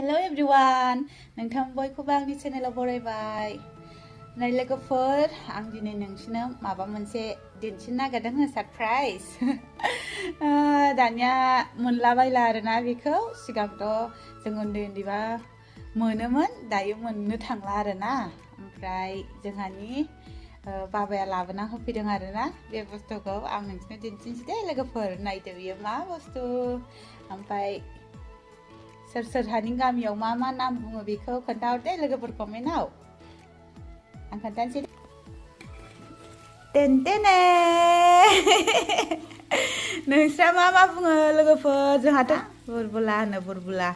Hello everyone नोंथां बयखौबो आंनि चेनेलाव बरायबाय नै लोगोफोर आं दिनै नोंसिनो माबा मोनसे दिन्थिनो नागिरदों सरप्राइज दानिया मोनलाबायला आरोना बेखौ सिगांथ' जों उन्दैबा मोनोमोन दायो मोननो थांला आरोना ओमफ्राय जोंहानि बाबाया लाबोना होफैदों आरोना बे बुस्थुखौ आं नोंसिनो दिन्थिनोसै दे लोगोफोर नायदो बियो मा बुस्थु ओमफ्राय सोर सोरहानि गामियाव मा नाम बुङो बेखौ खोन्थाहरदे लोगोफोर कमेन्टआव आं खोन्थानोसै टेनटेने नोंस्रा मा बुङो लोगोफोर जोंहाथ' बुरबुला होनो बुरबुला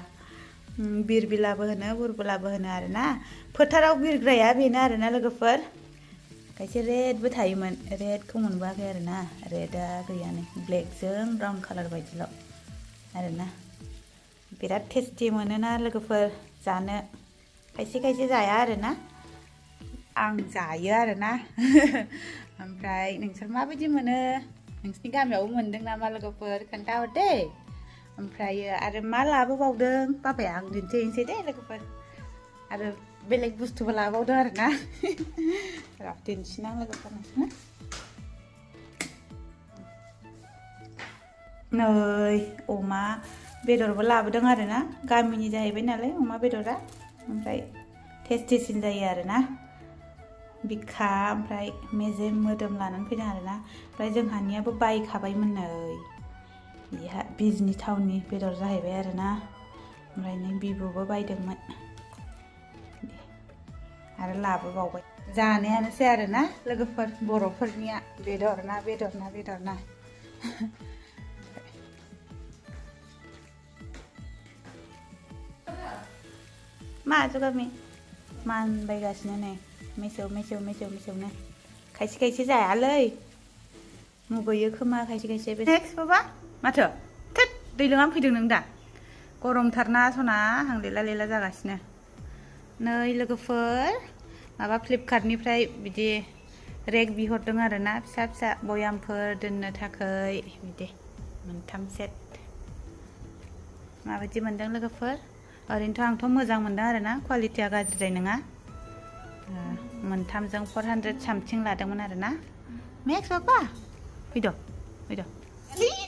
बिरबिलाबो होनो बुरबुलाबो होनो आरोना फोथाराव बिरग्राया बेनो आरोना लोगोफोर खायसे रेडबो थायोमोन रेडखौ मोनबोआखै आरोना रेडआ गैयानो ब्लेकजों ब्राउन कालार बायदिल' आरोना बिराद टेस्टि मोनोना लोगोफोर जानो खायसे खायसे जाया आरोना आं जायो आरोना ओमफ्राय नोंसोर माबायदि मोनो नोंसिनि गामियावबो मोनदों नामा लोगोफोर खोन्थाहर दे ओमफ्राय आरो मा लाबोबावदों बाबाया आं दिन्थिहैनोसै दे लोगोफोर आरो बेलेग बुस्थुबो लाबावदों आरोना दिन्थिना लोगोफोर नै अमा बेदरबो लाबोदों आरोना गामिनि जाहैबाय नालाय अमा बेदरा ओमफ्राय टेस्टिसिन जायो आरोना बिखा ओमफ्राय मेजेम मोदोम लानानै फैदों आरोना ओमफ्राय जोंहानियाबो बायखाबायमोन नै बिहा बिजनि थावनि बेदर जाहैबाय आरोना ओमफ्राय नै बिबुबो बायदोंमोन आरो लाबोबावबाय जानायानोसै आरोना लोगोफोर बर'फोरनिया बेदर ना मा जुगामि मानबायगासिनो नै मेसेवनो खायसे खायसे जायालै मुगैयो खोमा खायसे खायसे नेक्स्ट बाबा माथो थोद दै लोंनानै फैदों नों दा गरमथारना सना आं लेला जागासिनो नै लोगोफोर माबा फ्लिपकार्टनिफ्राय बिदि रेक बिहरदों आरोना फिसा बयामफोर दोननो थाखाय बिदि मोनथाम सेट माबायदि मोनदों लोगोफोर ओरैनोथ' आंथ' मोजां मोनदों आरोना क्वालिटिया गाज्रि जानाय नङा मोनथामजों 400 सामथिं लादोंमोन आरोना मेक्स बाबा फैद'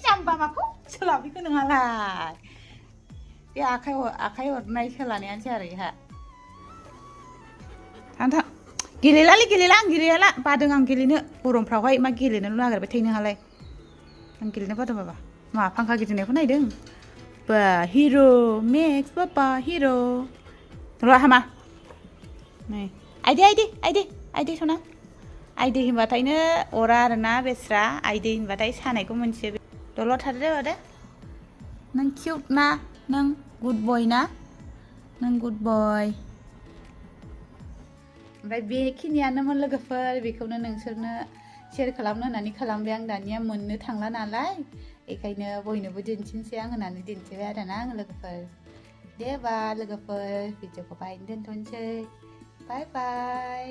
जाम्बा माखौ सोलाबैखौ नङालाय बे आखाइ हरनाय सोलानायानोसै आरो बेहा थां गेलेला आं गेलेयाला बादों आं गेलेनो गरमफ्रावहाय मा गेलेनोल' नागिरबाय थायो नोंहालाय आं गेलेनो बादों बाबा मा फांखा गिदिंनायखौ नायदों बा हिर' मेक्स बाबा हिर' र' हामा नै आइदे सना आइदे होनबाथायनो अरा आरोना बेस्रा आइदे होनबाथाय सानायखौ मोनथियो दलर थादो दे नों किउट ना नों गुड बय ना नों गुड बय ओमफ्राय बेखिनियानोमोन लोगोफोर बेखौनो नोंसोरनो शेयार खालामनो होननानै खालामबाय आं दानिया मोननो थांला नालाय बेखायनो बयनोबो दिन्थिनोसै आं होननानै दिन्थिबाय आरोना आं लोगोफोर दे होमबा लोगोफोर भिडिअखौ बाहायनो दोनथ'नोसै बाय